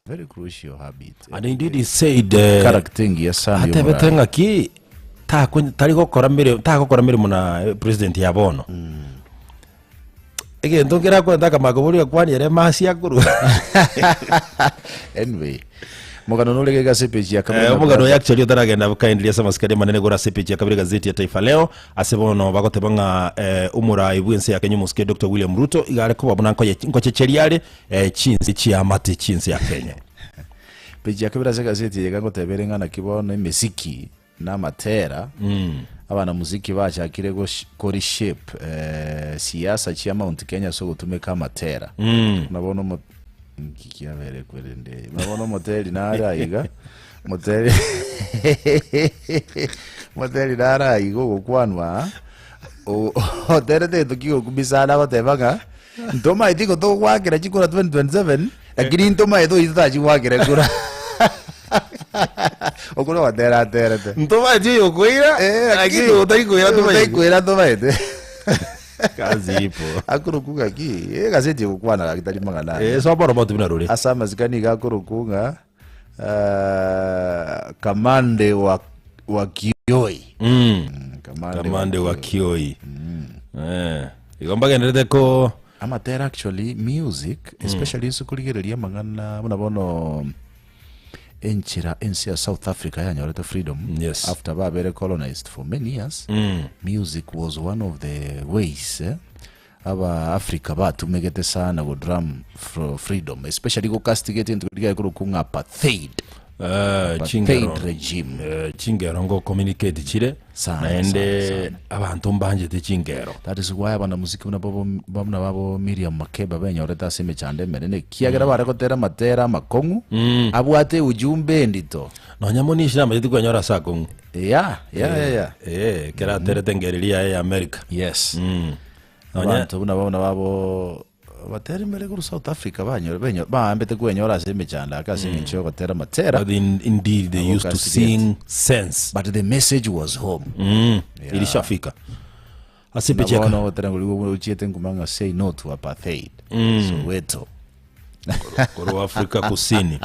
Very crucial habit. And indeed he said eh, Character engiya sana atebete y'omorai. ng'aki takwe- tari gokora mere- tagokora meremo na eh, president ya bono egento nkerakwenta akamaka boria kwani ere emasi akorwa Anyway, mogano nore gega ase page ya kabere Eh, na omogano oyo brother. actually otaragenda kaenderia ase amasikari amanene igoro ase epeji ya kabere gazeti ya Taifa Leo ase bono bagoteba ng'a eh, omorai bw'ense ya Kenya omosike Dr. William Ruto iga are koba buna nkoye- nkochecheria are eh, chinse chiamate chi'ense ya Kenya. Page ya kabere ase egazeti eye iga ngoteba ere ng'a naki bono emesiki na amatera abanamuziki bachakire gosh- koreshape eh, siasa chia Mount Kenya ase ogotumeka amatera. Buna bono omo nki kiabere kwerende buna bono omoteri nare aiga moteri moteri nare aiga ogokwanwa aa o- oterete egento kigokumisa are agoteba ng'a Ntomaeti igo togoakera chikura 2027 lakini ntomaete oyio totachigwakera ekura. Okwo nogotera aterete. Ntomaeti oyo okoira, Eh, lakini oyo otari koira oyo tomaeti. otari koira ntomaete. Kazi ipo. Akorokwa ng'aki, egazeti egokwana gaki tari mang'ana aya. Eh, soa roboti buna rore. Ase amasikani iga akorokwa ng'a ah, Kamande wa wa Kioi. Kamande, Kamande wa Kioi. Eh, igo mbagenderete ko Amatera actually music especially inse korigereria amang'ana buna bono enchera ense ya South Africa yanyorete freedom Yes. after babere colonized for many years music was one of the ways eh, aba Africa batumegete sana go drum for freedom especially go castigate into keria gekorokwa ng'a apartheid Eh, apartheid chingero regime eh, chingero ngo communicate chire Sana, naende sana, sana. abanto mbanchete chingero That is why abanamuziki buna bobo buna babo Miriam Makeba benyorete ase emechando emenene ekiagera bare gotera amatera amakong'u abwate ujumbe endito. Nonya Munishi namanyete kwenyora ase akong'u Yeah, yeah, yeah, yeah. Eh, ekero aterete engeri riaye ya America. Yes. Mm. Nonya Abanto buna buna babo abateri mbare korwa South Africa banyore benyo baambete kwenyora ase emechando ake ase eng'encho yogotera amatera. But in, indeed they used to Abokastigate. sing sense. But the message was home. Mm. Ilishafika. Ase Na picha bono ogotera ngori gochiete nkuma ng'a say no to apartheid. Soweto. korwa Afrika Kusini.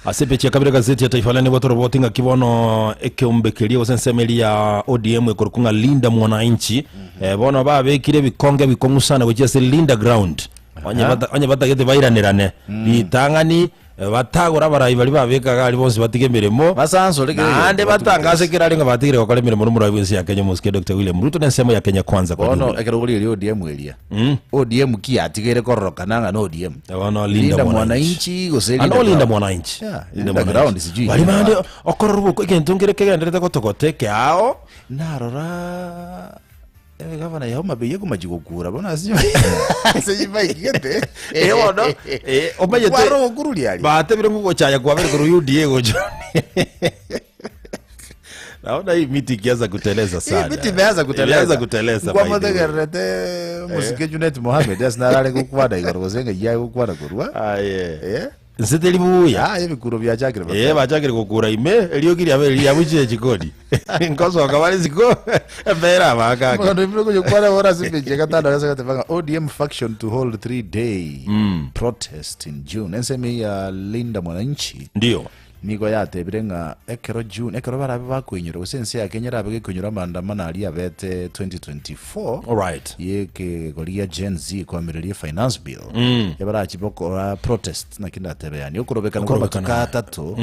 Ase epeji ya kabere gazeti ya Taifa Leo nigo toroboti ng'aki bono ekeombe keria gose ensemo eria ya ODM ekorokwa ng'a Linda Mwananchi eh, bono babekire ebikonge bikong'u sana gochia ase Linda Ground onye bata, onye batagete bairanerane ritang'ani eh, batagora abarai baria babeka iga aria bonsi batige emeremo Basansore kera egento naende batumete batangase kera aria ng'a batigire gokora emeremo nomorai bwensi ya Kenya omosike Dr. William Ruto na ensemo ya Kenya Kwanza kwa Bono jumla. ekero okorigereria ODM eria ODM ki yatigeire kororokana ng'a na ODM? Bono Linda Linda Mwananchi. Mwananchi gose Ano Linda Linda Ground? Mwananchi. Yeah, Linda Linda Mwananchi. Ground sijui Bari Linda bande wapi. okorora oboko egento nkere kegenderete gotogota ekeao. Narora eh, gavana ya Homa Bay ekomachi gokura bono ase ase chibaikigete. Eh, bono, eh, omanyete- Kwarora ogokururia aria. Batebire ng'o gochaya kwabere korwa UDA gocha. Naona hii miti ikianza kuteleza sana. Hii miti imeanza kuteleza. Imeanza kuteleza. by the way. Nkwamotegererete mosike Junet Mohamed ase narare gokwana igoro gose ng'ai aye gokwana korwa. Aye. Eh? Nse teri buya. Ah, ebikuro biachakire Eh, mapema. bachakire gokura ime eriogi riabe riabuchire chikoni. Nkosoka bare isiko embera abakake. Omogano oibire koyokwana bono ase emechi ya gatano ase goteba ng'a ODM faction to hold 3 day protest in June. Ensemo eye ya Linda Mwananchi Ndio. Nigo yatebire ng'a ekero June, ekero barabe bakoinyora, gose ense ya Kenya erabe gekoinyora amaandamano aria abete 2024 Alright. y'ekegori gia Gen Z koamireria efinance bill, ebarachie bokora protest, naki ndatebe yaani okorobekana kwa amatuko Okorobekana. atato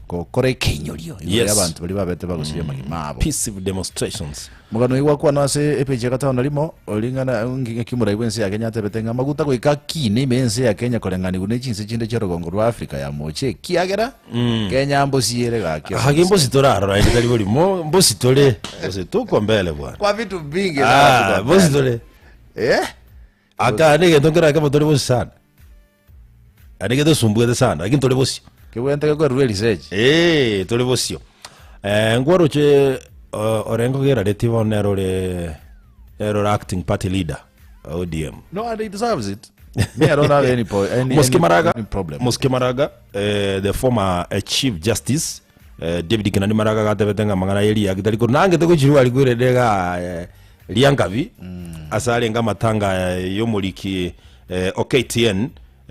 gokora ekeinyorio igoro Yes. y'abanto baria babete bagosiria amagima abo. Peaceful demonstrations. Omogano oyio gwakwanwa ase epeji ya gatano na rimo, oring'ana ng'aki omorai bw'ense ya Kenya atebete ng'a amaguta goika akine ime y'ense ya Kenya koreng'anigwa ne chinse chinde chi'orogongo rwa Africa ya mocha ekiagera Kenya mbosi ere gaki ase Haki omosacha. mbosi torarora ende tari borimo mbosi tore mbosi tuko mbele bwana Kwa vitu vingi sana Ah, tuko mbosi mbele. tore Eh? aka negento nkera kemo tore bosi sana Aria getosumbuete sana, lakini tore bosio. Kebwenerete gekorerwe research. Eh, tore bosio. Eh, nkwaroche uh, Orengo gerareti bono nere ore nere ore acting party leader wa ODM. No, and he deserves it. Me, I don't have any, po- any, Mosike any, Maraga, any problem. Mosike Maraga, eh, the former eh, chief justice eh, David Kenani Maraga gatebete ng'a amang'ana ya eriaki tari korwa nangete gochirwa aria kwerende iga eh, Riangabi ase arenge amatanga eh, y'omoriki eh, o KTN.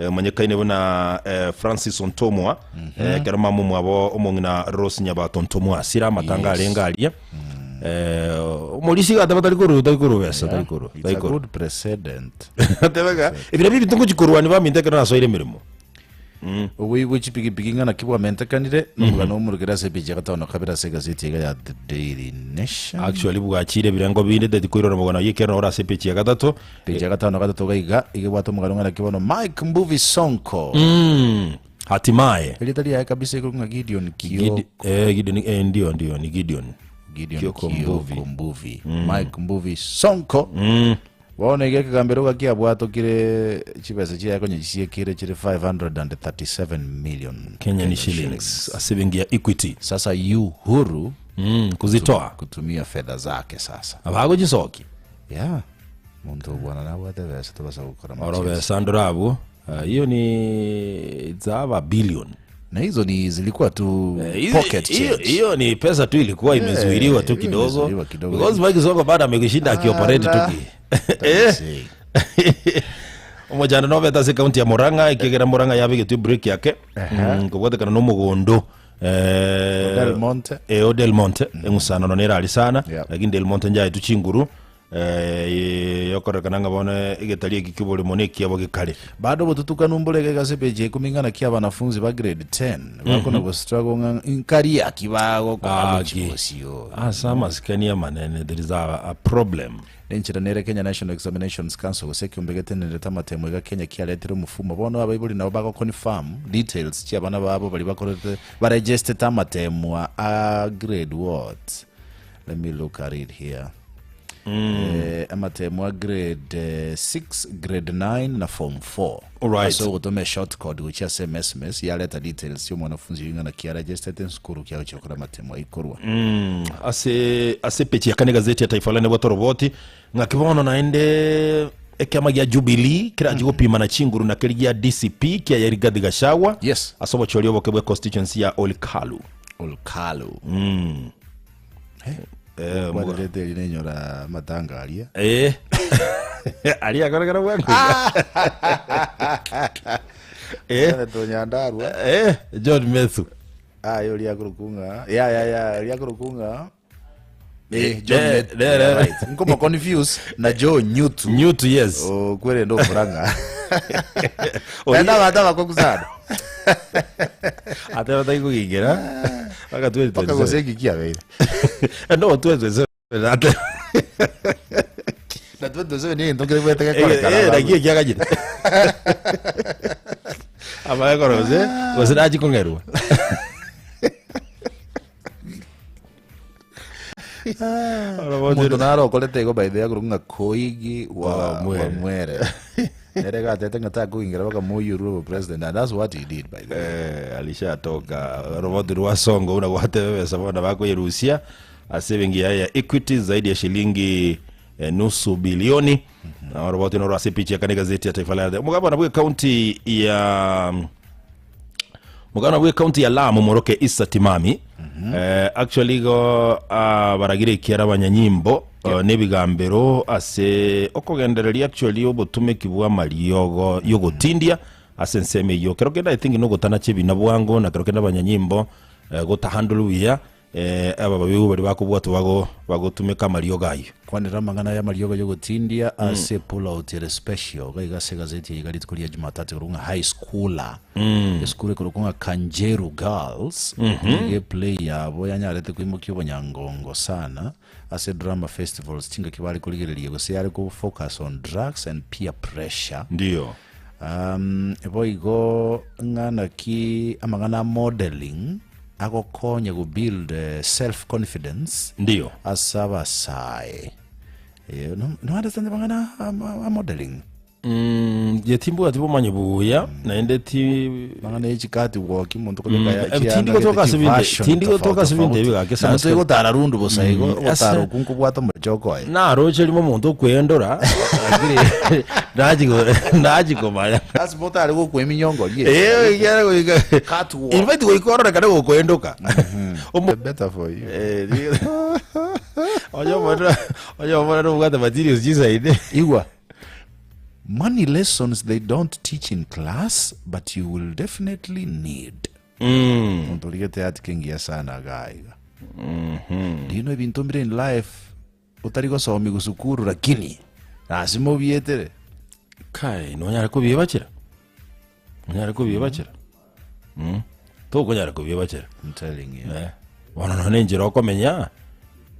Omanyekaine buna Francis Ontomwa, ekero mama omwabo omong'ina Rose Nyabato Ontomwa asire amatanga Yes. arenge aria. Omorisia iga ateba tari koru tari koru besa tari koru It's tari a koru. good precedent. Ateba iga ebira bibi togochi korwania baminto ekero nasoire emeremo. Oboibi bwe chipigipigi ng'a naki bwamentekanire, nomogano omorokire ase epeji ya gatano na kabere ase egazeti iga ya The Daily Nation. Actually bwachire ebirengo binde teti koirora omogano oyio ekiagera ore ase epeji ya gatato. Peji ya gatano na gatato iga iga, iga ebwate omogano ng'a naki bono Mike Mbuvi Sonko. Hatimaye. Erieta riaye kabisa ikorokwa ng'a Gideon Kioko. Gidi, eh, Gideon, eh, ndio ndio ni Gideon. Gideon Kioko Mbuvi. Kioko Mbuvi. Mike Mbuvi Sonko. Bono iga ekegambero iga kiabwatokire chibesa chiaye konya chisiekire chire 537 million Kenyan shillings ase ebenki ya Equity. Sasa yu huru Kuzitoa. kutumia fedha zake sasa. Abagochisokia. Yeah. Monto obwana nabwate ebesa tobasa gokora Oro machieso. besa ndore abwo. Ah, hiyo ni it's half a billion. Na hizo ni zilikuwa tu Hizi- pocket hiyo change. hiyo ni pesa tu ilikuwa imezuiliwa tu hiyo kidogo imezuiliwa kidogo. because Mike Sonko bado amekushinda akioperate tu Ala. ki Eh. See. omochando nobete ase ekaunti ya Murang'a ekiagera Murang'a yabegetwe break yake kobwatekana na omogondo eh, Del Monte. eh, o Del Monte eng'usano nere ari sana Yeah. lakini Del Monte njaetwe chinguru Eh, yokorekana ng'a bono egetari eki ki'oborimo nekiabo gekare. Bado obotutukanu mborege ase epeji ya ikomi ng'a naki abanafunzi ba grade 10 bakona gostruggle ng'a nkaria ki bagokora Aki. gochia bosio. Ase amasikani amanene there is a, a problem. Nenchera nere Kenya National Examinations Council gose ekeombe getenenerete amatemo iga Kenya kiaretire omofumo bono abaibori nabo bago confirm details chia abana babo baria bakorete baregestete amatemwa a grade what? Let me look at it here. Eh, amatemo a grade 6 grade 9 na form 4 Alright. ase ogotoma short code gochia ase msms yareta details chia omwanafunzi oyo ng'a naki aregisterete ensukuru kiagochia gokora amatemo aikorwa ase ase peji ya kane gazeti ya Taifa Leo nebwate oroboti ng'aki bono naende ekiama gia Jubilee kerachi gopimana chinguru na keri gia DCP kia ya Rigathi Gachagua Yes. ase obochori oboke bwe constituency ya Olkalu Olkalu Kwanderete eri nenyora amatanga aria. Eh. Aria akorekana bwango. Eh. Senator Nyandarua. Eh, John Methu. Aye oria akorokwa ng'a ya ya ya oria akorokwa ng'a Eh, John Eh, Methu. eh, eh. Right. Nkomo confuse na Joe Nyutu. Nyutu yes. Okwerenda okorang'a. Oria- Enda abanto abakoku sana. Ate batari kogingera. Mpaka Mpaka 2027. gose eki kiabeire. No 2027. Ate Na 2027 niyo egento kere bwete gekorekana. Eh, naki ekiagachire. Abaye gose gose nachi kong'erwa. Omonto naro okorete igo by the way akorokwa ng'a Koigi wa Wa Mwere. wa Mwere. Nere gatete ng'a takogingera bakamoyia obo president and that's what he did by the way. Eh, alishatoka roboti rwa songo una gwatebebesa bono bakoyerusia ase ebenki yaye ya equity zaidi ya shilingi eh, nusu bilioni na roboti noro ase epicha ya kane gazeti ya taifa leo omogabana bwe county ya mugabana bwe county ya Lamu moroke Issa Timami eh, actually igo ah, baragire ekiara abanyanyimbo yeah. nebigambero ase okogendereria actually obotumeki bwa amariogo yogotindia ase ensemo eyio kero kende I think nogotanacha ebina bwango na kero kende abanyanyimbo eh, gotahandle buya eh, aba babigu baria bakobwatwa bago bagotumeka amariogo ayio Kwanera amang'ana y'amariogo y'ogotindia ase pull out ere special iga iga ase egazeti eye iga rituko ria Jumatatu ekorokwa ng'a high schooler esukuru ekorokwa ng'a Kanjeru Girls nigo eplay yabo yanyarete koimokia obonyangongo sana ase drama festivals chingaki bare korigereria gose yare ko focus on drugs and peer pressure ndio Um, boigo ng'a naki amang'ana a modeling agokonya go build eh, self confidence ndio ase abasae Eh, no, no understand amang'ana a, a, a modeling Mm, ye timbwati bomanye buya naende ti mang'ana ya chikati woki omonto kobeka ya- eh, chianga tindi gotoka gete ase ebinto- chifashion tindi gotoka tofauti ase ebinto tofauti. ebi gake sana Naende toigotara rundu bosa igo ase- ogotara okwo nkobwata omochoko oye naroche rimo omonto okwendora lakini nachi- nachi komanya Lazima otare gokwa eminyongoria Eh, ekiagera goika Catwalk. in fact goika ororekane gokoendoka Omo- better for you Eh, ni- onye omone onye omone nobwate materials chisaine igwa. Money lessons they don't teach in class but you will definitely need. Omonto origete article engiya sana igaa iga. Do you know ebinto mbire in life otari gosomigwa sukuru lakini lasima obietere. Kai, nonyare kobiebachera? Onyare kobiebachera? Mm. Tokonyara kobiebachera. I'm telling you. Eh, bono nonya enchera okomenya,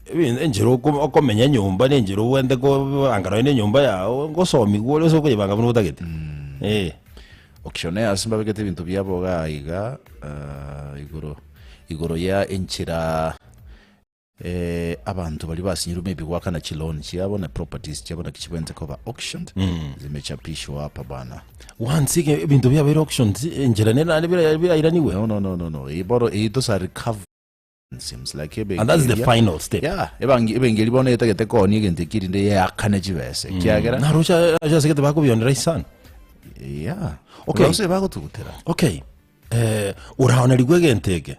ebi- enchera oko- okomenya nyomba na enchera obwenerete kobanga nonya na enyomba yago, ngosomigwa ore ase okoyebanga buna otagete. Eh. Auctioneers mbabegete ebinto biabo igaa iga, ah, igoro igoro ya enchera Eh, abanto baria basinyirwe maybe goakana chiloan chiabo na properties chiabo naki chibwenerete koba auctioned zimechapishwa hapa bana. Once ege- ebinto biabeire auctioned, enchera nere naende bira- birairanigwe. No, no, no, no, no. Iyi bono iyi those are recovered seems like And that's the ebenki eria. final step. Yeah, ebangi ebenki eria bono etagete koonia egento eki erinde yeakane chibesa ekiagera Naroche naroche ase gete bakobionera isano. yeah. Okay. Gose bagotugutera. Okay. Eh, oraonerigwe egento eke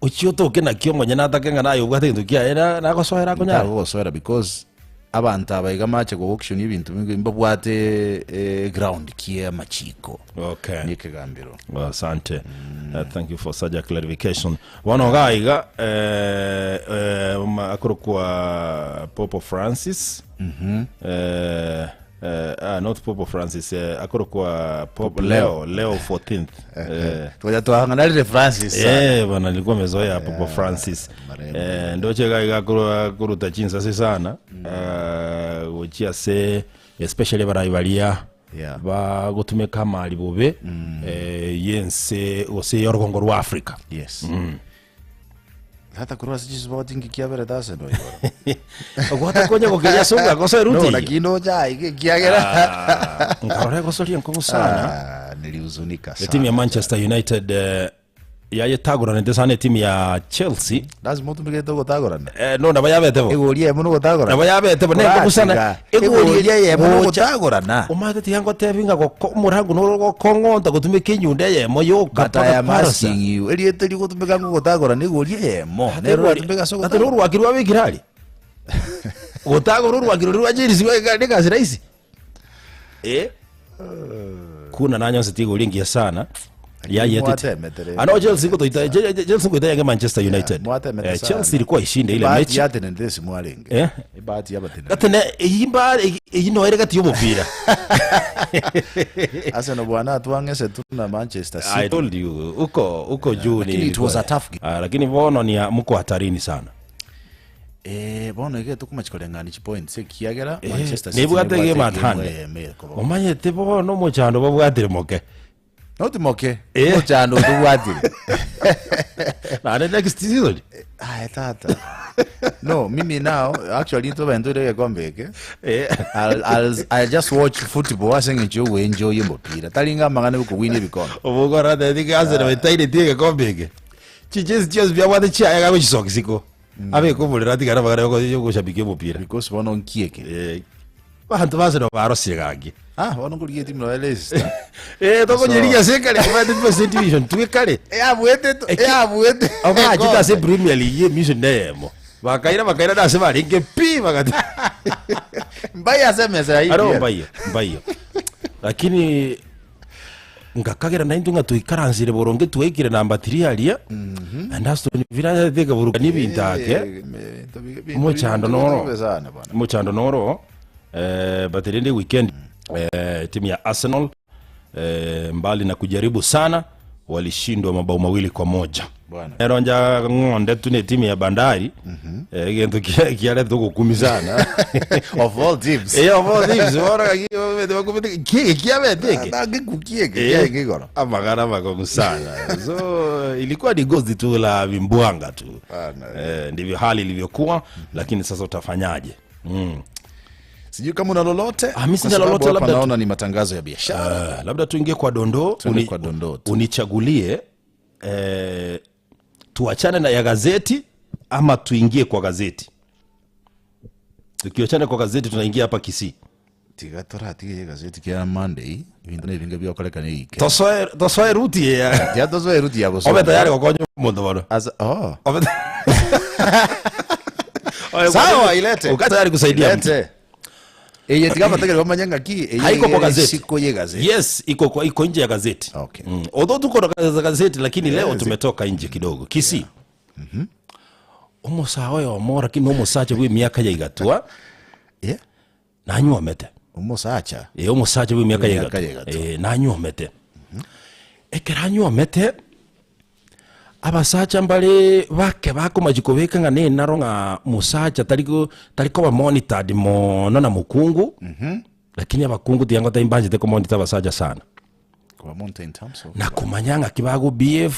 ochie otoke nakio omonyene atake ng'a naye obwate egento kiaye na- nagosoera akonyare Ntagogosoera because abanto aba iga mache go auction ebinto binge mbabwate eh, ground kie amachiko okay ne ekegambero. Well, asante uh, thank you for such a clarification bono iga iga eh, eh, ma- akorokwa pope francis eh, Eh, ah, not Pope Francis eh, akorokwa Pope Leo Leo 14th eh, Twaja twahang'anarire Francis sana. Eh, bana nilikuwa mezoea Pope Francis marehemu. eh, ndoche iga iga akoru- akoruta chinsase sana eh, gochia ase especially abarai baria Yeah. bagotumeka amari bobe eh, yense gose yorugongo rwa Africa Yes. Tata korwa ase chisiboti inki kiaberete ase ndo igoro. Gwatakonya gokeria ase obwaka osoe No, ruti eyio? lakini ocha iga ekiagera. Ah, nkarora egosoria enkong'u sana Ah, nilihuzunika etimu ya sana. manchester united eh, yayetagoranete sana etimu ya chelsea Lazima otumigete ogotagorana. eh, no nabo yabete bo Egori eyemo nogotagorana. nabo yabete bo nenkong'u sana Koratiga. Egori eyemo nogotagorana. omanyete tiga ngotebi ng'a goko omorango noro gokong'onta gotumeka enyundo eyemo yoka But I mpaka am parasa. asking you, erieta rigotumeka ngogotagora nigo ria eyemo. Nero ratumeka ase Ate ogotagora. norwaki rwabekire aria gotagora orwaki roria rwa Chelsea rwa- negasi rahisi Eh. kuna nanyonse tigori engiya sana yayetete mwatemetere. ano Chelsea ngotoita Chelsea ngoita yange Manchester United mwatemete Eh, sana. Chelsea ilikuwa ishinde ile Bahati mechi yatenenete simwarenge. Eh? Ebahati yabatenenete. gatene eyi mbare eyi noere gati y'omopira Arsenal bwana atwang'ese tu na Manchester I City. told you uko uko juu ni Lakini it was a tough game. Ah, lakini bono ni mko hatarini sana Eh, bono iga tokomachi koreng'ania chipoints ekiagera Manchester City nebwate nebwate game at game hand. eyemo ekoba. omanyete bono omochando babwatire moke Not moke. Eh. Mochando tobwatire. naende next season Aye tata. No, mimi now actually ntobe ntore egekombe eke. Eh. I'll, I'll, I'll just watch football ase eng'encho yogoenjoy omopira. Tari ng'a amang'ana gokowina ebikombe. obogora tethike Arsenal etaireti egekombe eke chichesi chionsi biabwate chiaye gagochisoki abeke omorero atigare amagana yogoshabikia omopira Because bono nkieke. Eh, abanto ba Arsenal barosire gaki Ah, bono nkorigia etimu noyo Leicester. Eh, tokonyerigia ase ekare kobate first division twekare Eyabuete to- eyabuete. obachete ase Premier League emission neyemo bakaira bakaira nase barenge pi bagati Mbai ase emesa ya aro EPL. mbaiyo mbaiyo lakini ngakagera naintwe ng'a twaikaransire boronge twaikire namba 3 aria and Aston Villa yatete ekaburukania ebinto ake Eh, ebinto bi- binto Mochando bi- noro. bibe sana bwana. mochando noro eh, but rende weekend eh, timu ya Arsenal eh, mbali na kujaribu sana walishindwa mabao mawili kwa moja Bwana. eronja ng'onde tu ne timu ya Bandari eh, egento kia- kiarete ogokumi sana Of all teams. Eh, of all teams, bono gaki, babete bakumete, kiege kiabete eke Nangekukieke Eh, kiaenge igoro. amagana magumu sana so ilikuwa ni gozi tu la vimbwanga tu Bana. eh, ndivyo hali ilivyokuwa lakini sasa utafanyaje mm. Sijui kama una lolote. Ah, mi sina Kwa sababu lolote, hapa labda tu- naona ni matangazo ya biashara. Eh, labda tuingie kwa dondoo Tuende kwa dondoo tu. unichagulie eh, tuachane na ya gazeti ama tuingie kwa gazeti tukiachana kwa gazeti tunaingia hapa kisii Tiga toratiga egazeti kia Monday ebinto nebinge biokorekana eike. tosoe tosoe ruti ya Tiga tosoe ruti ya obe gosoma. tayari gokonya omonto bono Asa, oh. Obe- Oye, Sawa, ilete. Uka tayari kusaidia mtu Ilete. Eye tiga abategereri bamanye ng'aki eye Haiko kwa ere gazeti. isiko ye gazeti. Yes, iko kwa iko nje ya gazeti. Okay. Although tuko na gazeti lakini leo Yes. tumetoka nje kidogo. Kisii. Omosae oyomo lakini nomosacha bwa emiaka ya igatwa Yeah. nanywomete. Omosacha. Eh, omosacha bwa emiaka ya Emiaka igatwa. ya igatwa. Eh, nanywomete. Ekero anywomete abasacha mbare bake bakomachi kobeka ng'a nenaro ng'a mosacha tari ko tari koba monitored mono na mokungu, lakini abakungu tiga ngotebi mbanchete komonitor abasacha sana. Koba monitor in terms of Na komanya ng'aki bago behave,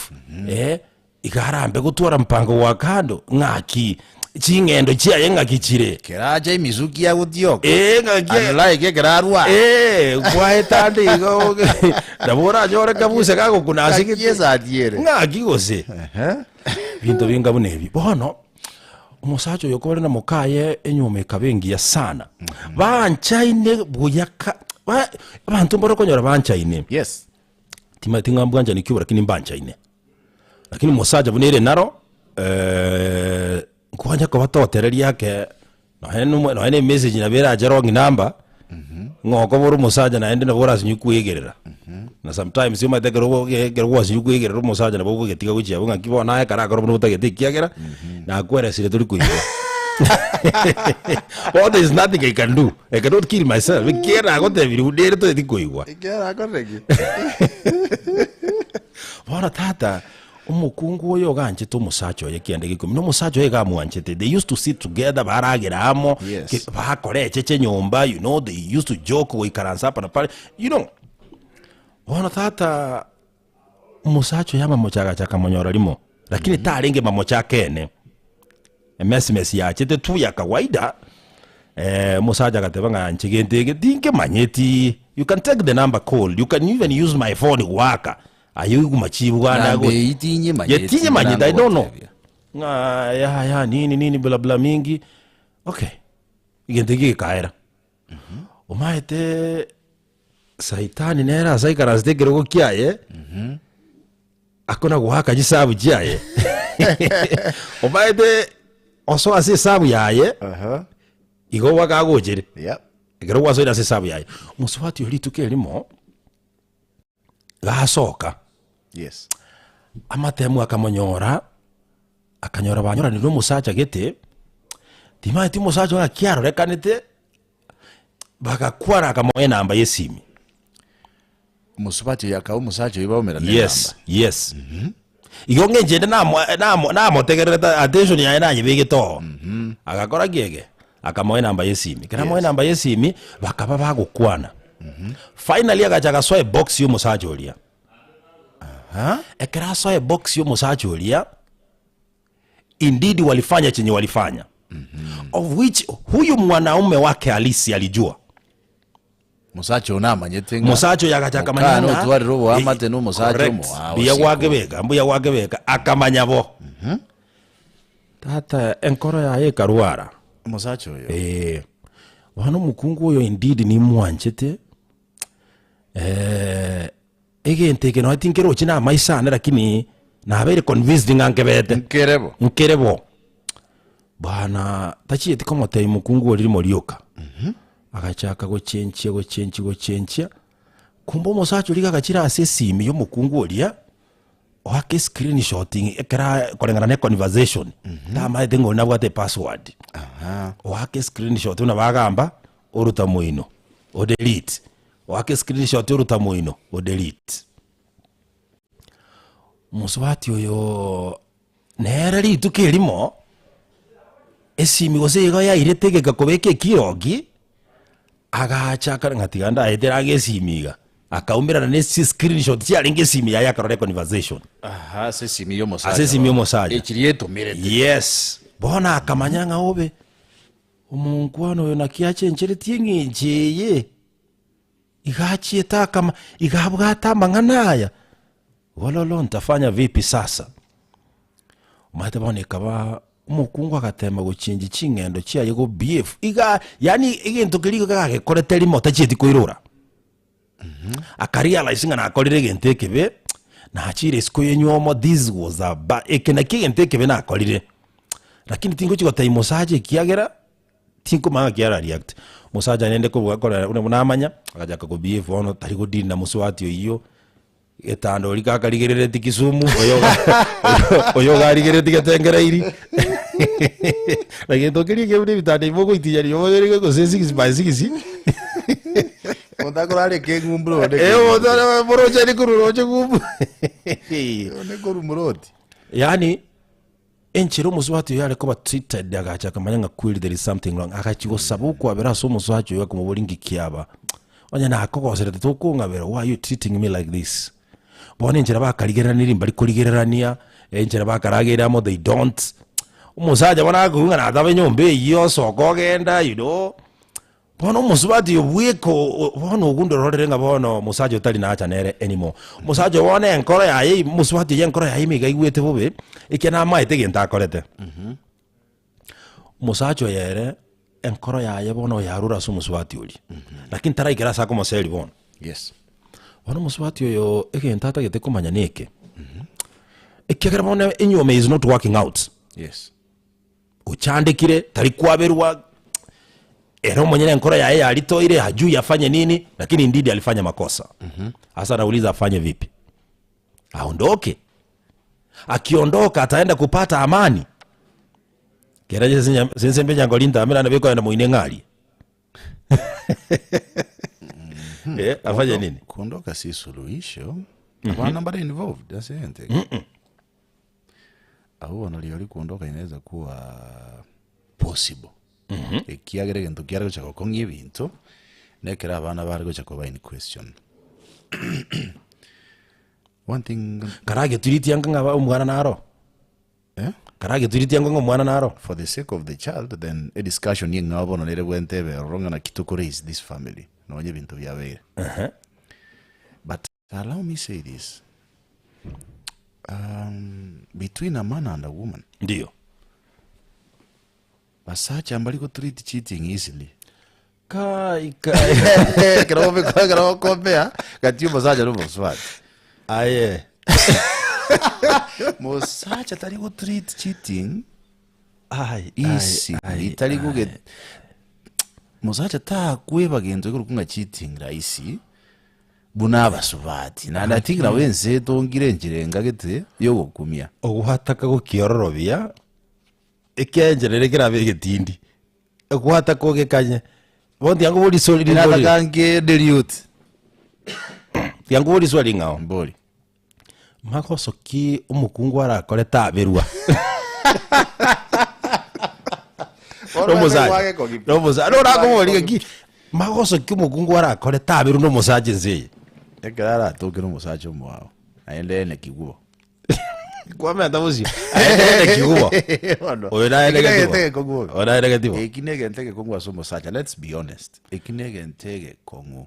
eh, iga arambe gotwara mpango gwa kando, ng'aki ching'endo chiaye ng'aki chire. Keracha emisuki agotioka. Eh, ng'aki Unlike ekero arwara. Eh, kwaeta ande igo nabo oranyore kabuse gagokuna ase Ng'aki gete. esati ere. Ng'aki gose. Ehe. Binto binga buna ebi. Bono, omosacha oyo kore na mokaye enywomo ekaba engiya sana. Banchaine buya ka ba abanto mbare okonyora banchaine. Yes. Timanyeti ng'a mbwanchani ki obo lakini mbanchaine. Lakini omosacha buna ere naro, nkonya koba totereria ake, nonya nomo nonya na emessage nabo erache wrong number, ng'a okobora omosacha naende nabo orasinywe koegerera. Na sometimes omanyete ekero ogo ekero gwasinywe koegerera omosacha nabo okogetiga gochia abwo ng'aki bono aye ekero akora buna otagete ekiagera, nakweresire tori koigwa. Bono there is nothing I can do, I cannot kill myself, ekiagera nagotebirie buna ere toeti koigwa. Ekiagera akorire ki? Bono tata, omokungu oyo oganchete omosacha oye kianda gekomi, na omosacha oye iga amwanchete, they used to sit together, baragera amo, Yes. ke- bakora echeche nyomba, you know, they used to joke goikaransa hapa na pale, you know. Bono tata, omosacha oyo amamocha agacha akamonyora rimo, lakini tarenge mamocha akene. Emesimesi yachete tu ya kawaida, eh, omosacha agateba ng'a inche gento eke tinkemanyeti, you can take the number call, you can even use my phone goaka, aye oigwe machibu gane Namba ago- eyio tinyemanyeti, Ye tinyemanyeti, I don't know. nangogotebia. Ng'a ya ya nini nini bla bla mingi, okay, egento ekio gekaera. Omaete saitani nere ase aikaransete ekerogo kiaye, akona goaka chisabu chiaye omaete osoa ase esabu yaye Aha. igo goaka agochere Yep. ekero gwasoire ase esabu yaye mosubati oria rituko erimo gasoka Yes. amatemu akamonyora akanyora banyoranire omosacha gete timaeti omosacha oyo naki arorekanete bagakwara akamoa enamba ya esimi. Omosubati oyo akaba omosacha oyio baumera na Yes, enamba. yes. Igo ng'encho ende namo- namo- namotegererete attention yaye nanyebegete oo. Agakora ki ege? Akamoa enamba ya esimi. Ekero amoa Yes. enamba ya esimi, bakaba bagokwana. Finally agacha agasoa ebox ya omosacha oria. Aha. Ekero asoa ebox ya omosacha oria, indeed walifanya chenye walifanya. Of which huyu mwanaume wake halisi alijua. Mosacha oyo namanyete ng'a Mosacha oyo agacha akamanya mokana ng'a otwarire oboamate na omosacha Correct. omoao Mbuya isiko. gwakebeka, mbuya gwakebeka, akamanya bo. Tata enkoro yaye ekarwara. Omosacha oyo. Eh, bono omokungu oyo indeed nimwanchete, eh, egento eke nonya tinkerochi na amaiso ane lakini nabeire convinced ng'a nkebete. Nkere bo. Nkere bo. Bwana tachieti komotebia mokungu oria rimo rioka. Agachaka gochenchia gochenchia gochenchia, kumbe omosacha oria iga agachira ase esimi ya omokungu oria, oaka escreenshot ekero aye koreng'ana na econversation, tamaete ng'a oria nabwate epassword. Oaka escreenshot buna bagamba, oruta moino, odelete, oaka escreenshot oruta moino, odelete. Mosubati oyooo. Nere rituko erimo, esimi gose igo yairete egeka kobeka ekiroki, agacha akare ng'a tiga ndaetere age esimi iga, akaumerana na esi screenshot chiarenge esimi yaye akarora econversation. Aha, ase esimi ya omosacha. Ase esimi ya omosacha. Echiria etomerete. Yes, bono akamanya ng'a obe, omonkwana oyo naki achencheretie eng'encho eye, iga achiete akama iga abwate amang'ana aya. Gololo ntafanya vipi sasa? Omanyete bono ekaba omokungu agatema gochenji ching'endo chiaye go behave iga yaani egento keria iga gagekorete rimo tachieti koirora. Akarealize ng'a nakorire egento ekebe, nachire isiko yenywomo this was a ba eke nakio egento ekebe nakorire. Lakini tingochi gotebia mosacha ekiagera. Tinkomanya ng'aki ara react. Omosacha rende kobua korera buna buna amanya, agachaka ko behave bono tari go deal na mosubati oyio, getanda oria kakarigerereti Kisumu, oyo oyo iga arigerereti Getengereiri, na gento keria ekiya buna ebitanda ebi mogoitinya riroba gose six by six. Omonto akorara ekeng'umbu onde Eh, omonto are moroche aria korwa roche ng'umbu. Onde korwa muroti. Yaani, enchera omosubati oyo are koba treated agacha akamanya ng'a kweri there is something wrong, agachia gosaba okwabera ase omosacha oyo akomoboria nki kiaba, onye nakogoserete tokong'abera why are you treating me like this? Bono enchera bakarigereranirie mbari korigererania, enchera bakarageire amo they don't, omosacha bono akoigwa ng'a nataba enyomba eyio osoka ogenda you know. Bono omosubati oyo bweka bono ogwo ndororere ng'a bono omosacha otari nacha nere anymore. Omosacha oyo bono enkoro yaye ime omosubati oyo enkoro yaye ime iga aigwete bobe, ekiagera namaete egento akorete. Omosacha oyo ere, enkoro yaye bono yarure ase omosubati oria, lakini taraikera ase akomoseria bono. Yes. Bono omosubati oyo egento atagete komanya neke, ekiagera bono enyiomo is not working out. Yes. Ochandekire, tari kwaberwa, ere omonyene enkoro yaye yaritoire, hajui afanye nini, lakini indeed alifanya makosa. Sasa anauliza afanye vipi? Aondoke? Akiondoka ataenda kupata amani? Kera sensembe nyango rintambe naende bikoenda moine ng'arie. Eh, afanye nini? Kuondoka si suluhisho. Abana mbare involved ase egento eke. Abwo bono rirorio kuondoka inaweza kuwa possible. Ekiagera egento kiare gocha gokong'ia ebinto, na ekero abana bare gocha koba in question. One thing Karagetwiritie ango ng'a omwana naro. Eh? Karagetwiritie ango ng'a omwana naro. For the sake of the child then a discussion eng'ao bono nere bwente ebe ororo ng'a naki toko raise this family nonye ebinto biabeire. But Allow me say this, um, between a man and a woman, Ndiyo. basacha mbari go treat cheating easily. Kai, kai. Ekero bobe- ekero okompea gati omosacha na omosubati. Aye. Mosacha tari go treat cheating Ai, ai, easily, ai, tari goge mosacha takweba gento ekorokwa ng'a cheating rahisi. Buna abasubati, naende I think nabo ense etongire enchera enga gete yogokumia. Ogwataka gokiororobia, ekiaenchera ere kerabe egetindi, ogwataka ogekanye, bono tiga nkoborie riswali rinde ori- Nataka nke dilute. tiga nkoborie riswali ring'ao. Mbori. Magoso ki omokungu arakore taberwa? Nomosacha. Nomosacha. Norakoboria ng'aki, magoso ki omokungu arakore taberwa nomosacha ense eye? Ekero aratoke nomosacha omwao, naende ene kigubo. Kwamenta bosio, aende ene kigubo. Bono, Oyo naye eki negatibo. negento egekong'u obe. Oyo naye negatibo. Eki negento egekong'u ase omosacha, let's be honest. Eki negento egekong'u.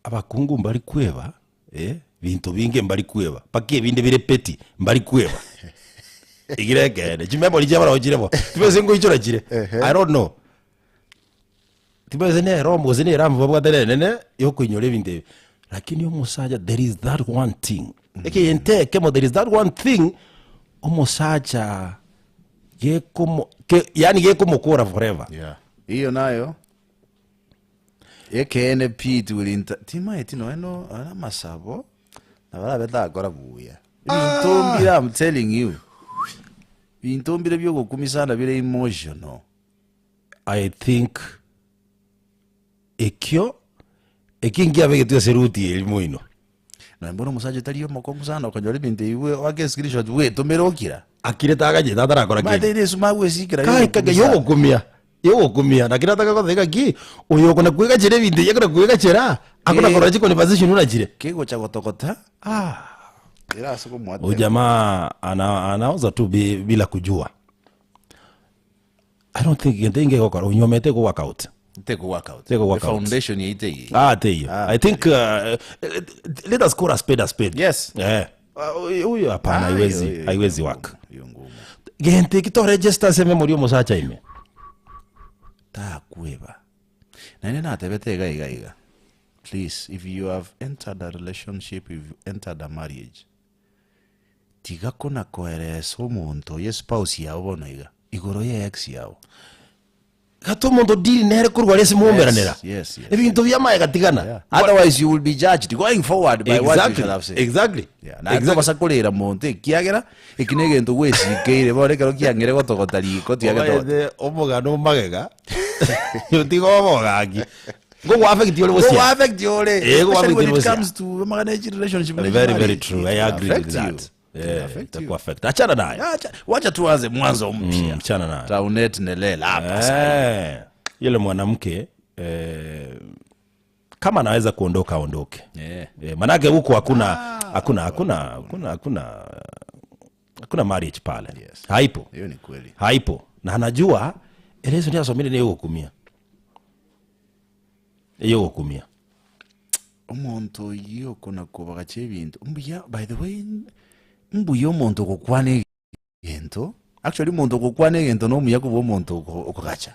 Abakungu mbari kweba, eh, binto binge mbari kweba, mpaka ebinde bire petty, mbari kweba. Igire ekeene, chimemory chia barabwo chire bo, tibese ngoichora chire, I don't know. Tibese nere omo gose nere amo babwate nenene, yokoinyora ebinto ebi. Lakini omosacha there is that one thing, egento ekemo there is that one thing, omosacha gekomo ke yaani gekomokora forever. Yeah. Hiyo nayo Ekeene pi tibori timaeti nonya no nonya amasabo, nabo arabe takora buya. Ebinto mbire am telling you, binto mbire bia ogokumia sana bire emotional. I think ekio, ekio nkiabegetwe ase ruti eria moino. Nonya mboro omosacha otari omokong'u sana okonyora ebinto ebi bwe oake escreenshot bwetomere okira. Akirete agachete atarakora Omanyete kende. ere esuma agwesikera Kai kaka yogokumia sana. yogokumia, yogokumia lakini ataka goteba ng'aki, oyo okona kwegachera ebinto ebi akona kwegachera, akona Eh. korora chiconversation buna chire. Kegocha gotogota, Ah. ere ase komwatera. Huyu jamaa ana, anaoza tu bi, bila kujua. I don't think gento ingegokora onyuomete go work out. Teko work out. Teko work The out. foundation yaito eye. Ah, teiyo. Ah, I think let us call a spade a spade. Yes. Eh. Ah, huyu huyu hapana Ah, haiwezi hiyo- hiyo- haiwezi hiyo work. ngumu, hiyo ngumu. Gento eki to register ase memory omosacha ime. Takweba. Naende natebete iga iga iga. Please, if you have entered a relationship, if you entered a marriage, tiga kona koeresa omonto oye spouse yao bono iga, igoro ye ex yao. Gati omonto deal nere korwa aria ase moumeranera. Yes, yes, yes. Ebinto bi'amaye gatigana. Yeah. Otherwise you will be judged going forward by what you Exactly, shall have said. exactly. Yeah, naye Exactly. tobasa korera monto ekiagera eki na egento gwesikeire bono ekero kiang'ire gotogota riko tiagetogota. Omanyete omogano omagega otiga obogaki ngogo affect ore Go gosia affect ore. Eh, go Especially affect when it gosia. comes to amagana echi relationship Very, ne very marriage, true. it I will agree with affect you. that. It will Eh, affect you. itakuaffect. Achana naye. Acha- wacha tuanze mwanzo mpya Mm, achana naye. Taunet nelela hapa sasa. Eh, yule mwanamke eh, kama anaweza kuondoka aondoke. Yeah. Eh, manake huko hakuna hakuna hakuna hakuna hakuna hakuna marriage pale. Yes. Haipo. Hiyo ni kweli. Haipo. Na anajua elezo ndio asomile ni yokumia. Yokumia. Omonto oyio okona kobagacha ebinto mbuya by the way mbuya omonto ogokwana egento actually omonto ogokwana egento na omuya kobua omonto oko- okogacha.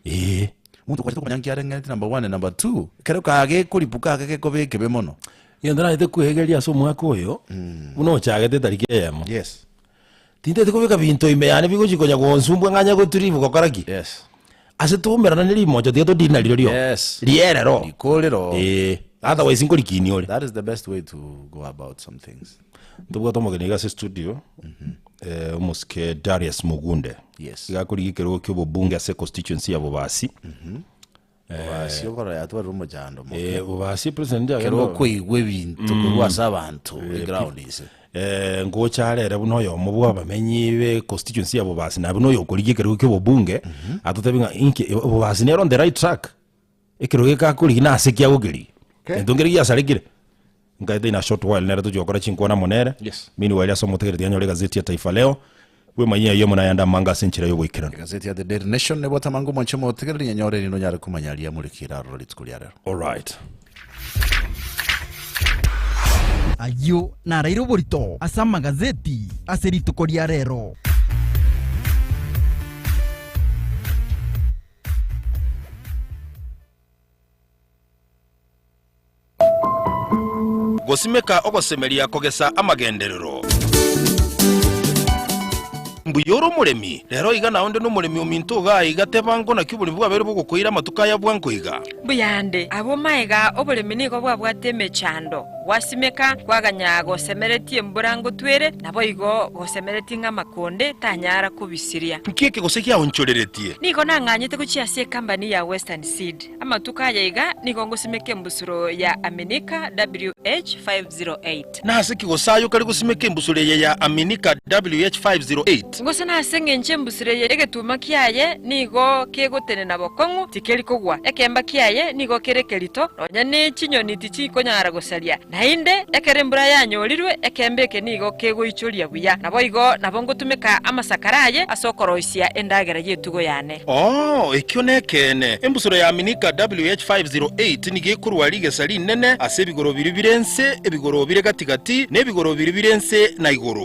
Eh. Omonto okogacha tokomanya nki areng'ereti number one and number two ekero kagekoripuka ake gekoba ekebe mono. Egento naete kwegeria ase omwaka oyo buna ochagete etariki eyemo. Yes. Tinteti kobeka binto ime yane bigochi konya gonsumbua ng'anye goturibu gokora ki? Yes. Ase toumerana ne rimocho tiga todiri nario rio. Yes. Rierero. Rikorero. Eh, otherwise nkorikinia ore. That is the best way to go about some things. Ntobwate omogeni iga ase studio eh, omosike Darius Mugunde. Yes. Iga akorigia ekerogo kia obobunge ase constituency ya Bobasi. Bobasi okoro yatwarire omochando moke. Eh, Bobasi president Ekero agenda okoigwa ebinto korwa ase abanto eground ise. Eh, ngocha arere buna oyomo bwa abamenyi be constituency ya Bobasi naye buna oyokorigia ekerogo kia obobunge atotebi ng'a inki Bobasi nere on the right track ekerogo eke akorigia nase ki agokerigia Okay. egento nkere giasarekire nkaete in a short while nere tochi gokora chinkwana amo nere Yes. meanwhile ase omotegereri anyore egazeti ya Taifa Leo bwemanyia ayio amo nayande amange ase enchera ya oboikeranu. Egazeti ya The Daily Nation nebwate amange omwanche omotegereri nyanyore erinde onyare komanya aria amorikire aroro rituko ria rero. Alright. Ayio naraire oborito ase amagazeti ase rituko ria rero. Gosimeka ogosemeria kogesa amagenderero. Mbuya ore omoremi, rero iga naonde nomoremi ominto igaa iga teba nko naki oboremi bwabeire bogokoira amatuko aya bwango iga. Mbuyande, abwo maega oboremi nigo bwabwate emechando, gwasimeka, kwaganya gosemeretie embura ngotwere, naboigo gosemeretie ng'a amakonde tanyara kobisiria. Nki eke gose giaonchoreretie? Nigo nang'anyete gochia ase ekambani ya Western Seed. Amatuko aya iga nigo ngosimeka embusuro ya Aminika WH508. Nase ki gose aye okare gosimeka embusuro eye ya Aminika WH508? Gose nase engencho embusuro eye egetuma kiaye nigo kegotenena bokong'u, tikeri kogwa, ekemba kiaye nigo kere ekerito, nonya ne chinyoni tichikonyara gosaria. Naende ekero embura yanyorirwe, ekemba eke nigo kegoichoria buya. Naboigo nabo ngotumeka amasakara aye ase okoroisia endagera y'etugo yane. Oo, ekio nekeene. Embusuro ya Aminika WH508 nigo ekorwa rigesa rinene ase ebigoro biria bire nse, ebigoro bire gati-gati, na ebigoro biria bire nse na igoro.